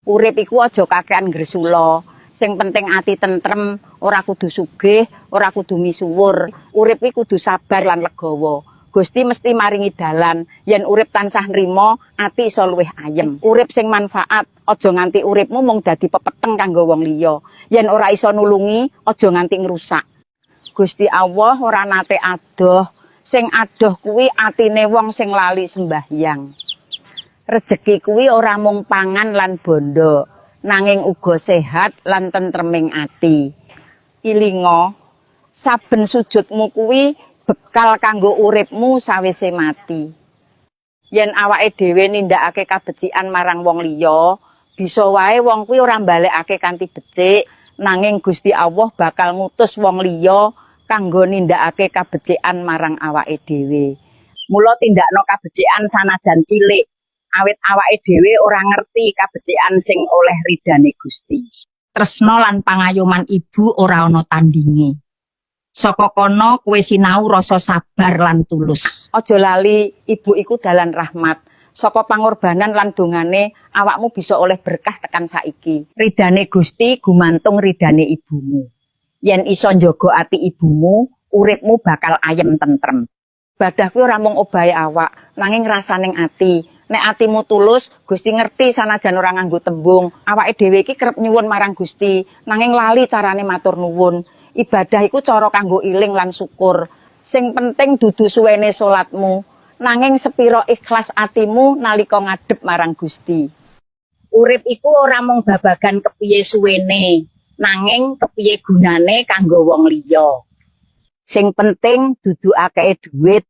Urip iku aja kakean gresula. Sing penting ati tentrem, ora kudu sugih, ora kudu misuwur. Urip iki kudu sabar lan legawa. Gusti mesti maringi dalan. Yen urip tansah nrimo, ati iso luwih ayem. Urip sing manfaat, aja nganti uripmu mung dadi pepeteng kanggo wong liya. Yen ora iso nulungi, aja nganti ngrusak. Gusti Allah ora nate adoh. Sing adoh kuwi atine wong sing lali sembahyang. Rejeki kuwi ora mung pangan lan bondo, nanging uga sehat lan tentreming ati. Ilinga, saben sujudmu kuwi bekal kanggo uripmu sawise mati. Yen awake dhewe nindakake kabecikan marang wong liya, bisa wae wong kuwi ora mbalekake kanthi becik, nanging Gusti Allah bakal ngutus wong liya kanggo nindakake kabecikan marang awake dhewe. Mula tindakno kabecikan sanajan cilik, awit awake dhewe ora ngerti kabecikan sing oleh ridane Gusti. Tresno lan pangayoman ibu ora ana tandinge. Saka kono kowe sinau rasa sabar lan tulus. Aja lali, ibu iku dalan rahmat. Saka pangorbanan lan dongane awakmu bisa oleh berkah tekan saiki. Ridane Gusti gumantung ridane ibumu. Yen iso njaga ati ibumu, uripmu bakal ayem tentrem. Ibadah kuwi ora mung obahe awak, nanging rasaning ati. Nek atimu tulus, Gusti ngerti sanajan ora nganggo tembung. Awake dhewe iki kerep nyuwun marang Gusti, nanging lali carane matur nuwun. Ibadah iku cara kanggo iling lan syukur. Sing penting dudu suwene salatmu, nanging sepiro ikhlas atimu nalika ngadep marang Gusti. Urip iku ora mung babagan kepiye suwene, nanging kepiye gunane kanggo wong liya. Sing penting dudu akehe dhuwit,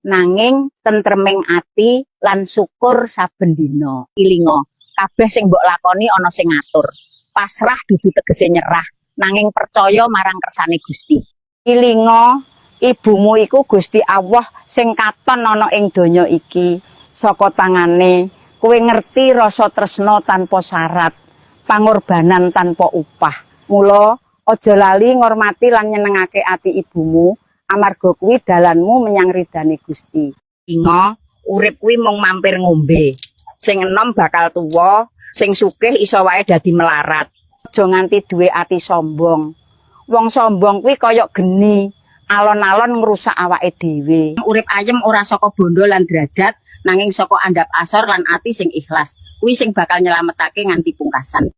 nanging tentreming ati lan syukur saben dina. Ilinga, kabeh sing mbok lakoni ana sing ngatur. Pasrah dudu tegese nyerah, nanging percaya marang kersane Gusti. Ilinga, ibumu iku Gusti Allah sing katon ana ing donya iki. Saka tangane kowe ngerti rasa tresna tanpa syarat, pangorbanan tanpa upah. Mula aja lali ngormati lan nyenengake ati ibumu, amarga kuwi dalanmu menyang ridane Gusti. Inga, urip kuwi mung mampir ngombe. Sing enom bakal tuwa, sing sugih iso wae dadi melarat. Aja nganti duwe ati sombong. Wong sombong kuwi kaya geni, alon-alon ngrusak awake dhewe. Urip ayem ora saka bondo lan derajat, nanging saka andhap asor lan ati sing ikhlas. Kuwi sing bakal nyelametake nganti pungkasan.